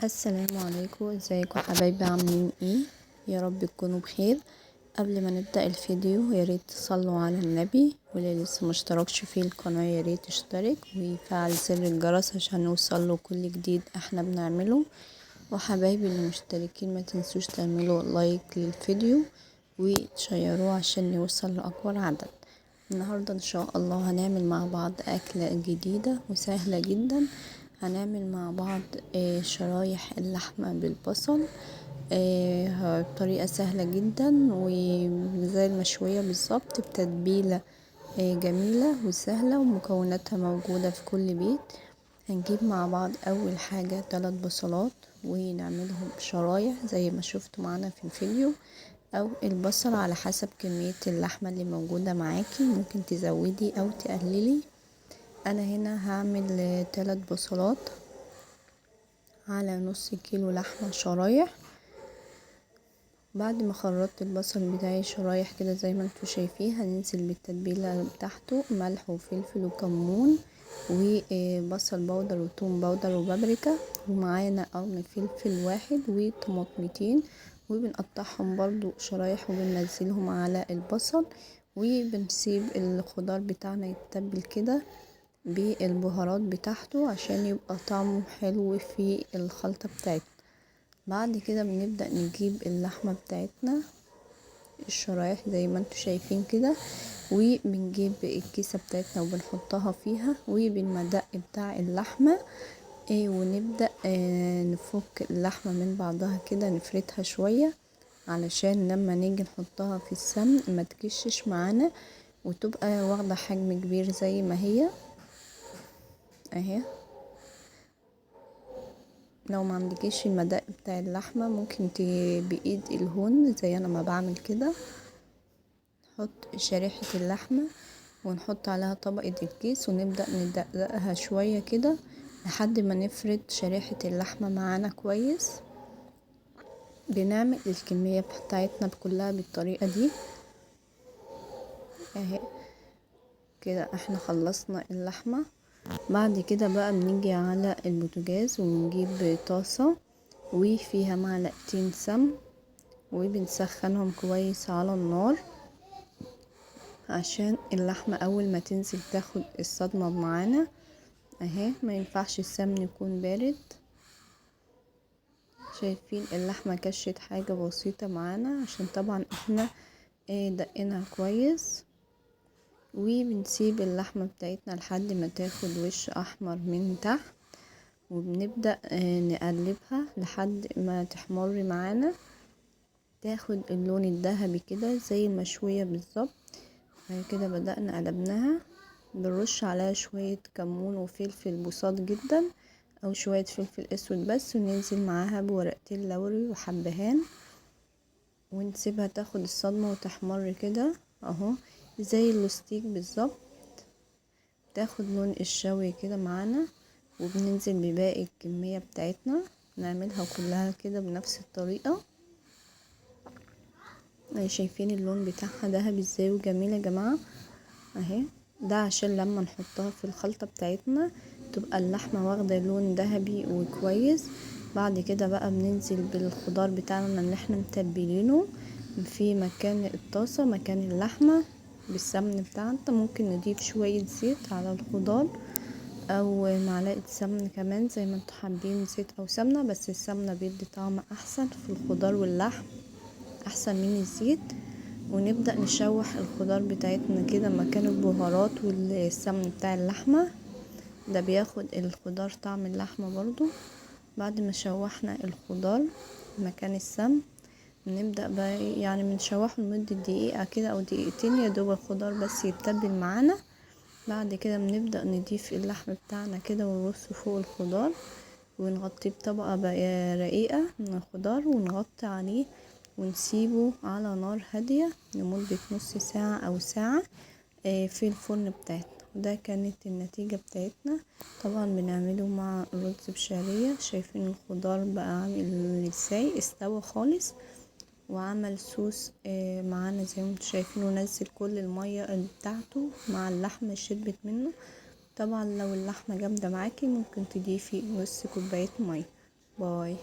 السلام عليكم، ازيكم حبايبي؟ عاملين ايه؟ يا رب تكونوا بخير. قبل ما نبدأ الفيديو يا ريت تصلوا على النبي، واللي لسه مشتركش في القناة يا ريت يشترك ويفعل زر الجرس عشان يوصله كل جديد احنا بنعمله. وحبايبي اللي مشتركين ما تنسوش تعملوا لايك للفيديو وتشيروه عشان نوصل لأكبر عدد. النهاردة ان شاء الله هنعمل مع بعض أكلة جديدة وسهلة جدا. هنعمل مع بعض شرايح اللحمة بالبصل بطريقة سهلة جدا وزي المشوية بالظبط، بتتبيلة جميلة وسهلة ومكوناتها موجودة في كل بيت. هنجيب مع بعض أول حاجة 3 بصلات ونعملهم شرايح زي ما شفتوا معانا في الفيديو، أو البصل على حسب كمية اللحمة اللي موجودة معاكي، ممكن تزودي أو تقللي. أنا هنا هعمل 3 بصلات على نص كيلو لحمة شرايح. بعد ما خرطت البصل بتاعي شرايح كده زي ما انتوا شايفين، هننزل بالتتبيلة بتاعته، ملح وفلفل وكمون وبصل powder وتوم powder وبابريكا، ومعانا قرن فلفل واحد وطماطمتين، وبنقطعهم برضو شرايح وبننزلهم على البصل، وبنسيب الخضار بتاعنا يتبل كده بالبهارات بتاعته عشان يبقى طعمه حلو في الخلطة بتاعتنا. بعد كده بنبدأ نجيب اللحمة بتاعتنا الشرايح زي ما انتوا شايفين كده، وبنجيب الكيسة بتاعتنا وبنحطها فيها، وبالمدق بتاع اللحمة ونبدأ نفك اللحمة من بعضها كده، نفردها شوية علشان لما نيجي نحطها في السمن ما تكشش معانا وتبقى واخدة حجم كبير زي ما هي اهي. لو ما عندكيش المدق بتاع اللحمة ممكن بإيد الهون زي انا ما بعمل كده. نحط شريحة اللحمة ونحط عليها طبقة الكيس ونبدأ ندققها شوية كده لحد ما نفرد شريحة اللحمة معانا كويس. بنعمل الكمية بتاعتنا كلها بالطريقة دي اهي كده. احنا خلصنا اللحمة. بعد كده بقى بنيجي على البوتاجاز ونجيب طاسة وفيها معلقتين سمن، وبنسخنهم كويس على النار عشان اللحمة اول ما تنزل تاخد الصدمة معانا اهي. ما ينفعش السمن يكون بارد. شايفين اللحمة كشت حاجة بسيطة معانا عشان طبعا احنا دقيناها كويس. وبنسيب اللحمة بتاعتنا لحد ما تاخد وش احمر من تحت، وبنبدأ نقلبها لحد ما تحمر معانا، تاخد اللون الذهبي كده زي المشوية بالظبط. كده بدأنا قلبناها. بنرش عليها شوية كمون وفلفل بساط جدا او شوية فلفل اسود بس، وننزل معاها بورقتين لوري وحبهان، ونسيبها تاخد الصدمة وتحمر كده اهو زي الستيك بالظبط، تاخد لون الشوي كده معانا. وبننزل بباقي الكمية بتاعتنا، نعملها كلها كده بنفس الطريقة. شايفين اللون بتاعها ذهبي ازاي وجميل يا جماعة اهي. ده عشان لما نحطها في الخلطة بتاعتنا تبقى اللحمة واخدة لون ذهبي وكويس. بعد كده بقى بننزل بالخضار بتاعنا اللي احنا متبلينه في مكان الطاسة مكان اللحمة بالسمن بتاعنا. ممكن نضيف شوية زيت على الخضار او معلقة سمن كمان زي ما انتوا حابين، زيت او سمنة، بس السمنة بيدي طعم احسن في الخضار واللحم احسن من الزيت. ونبدأ نشوح الخضار بتاعتنا كده مكان البهارات والسمن بتاع اللحمة، ده بياخد الخضار طعم اللحمة برضو. بعد ما شوحنا الخضار مكان السمن نبدأ بقى يعني بنشوحه لمدة دقيقة كده او دقيقتين يا دوب الخضار بس يتبل معانا. بعد كده بنبدأ نضيف اللحم بتاعنا كده ونرصه فوق الخضار، ونغطيه بطبقة رقيقة من الخضار ونغطي عليه ونسيبه على نار هادية لمدة نص ساعة او ساعة في الفرن بتاعتنا. وده كانت النتيجة بتاعتنا. طبعا بنعمله مع رز بشعرية. شايفين الخضار بقى عامل ازاي، استوى خالص وعمل صوص معانا زي ما انتم شايفين، ونزل كل المية بتاعته مع اللحمة شربت منه. طبعا لو اللحمة جامدة معاكي ممكن تضيفي نص كوباية مية. bye.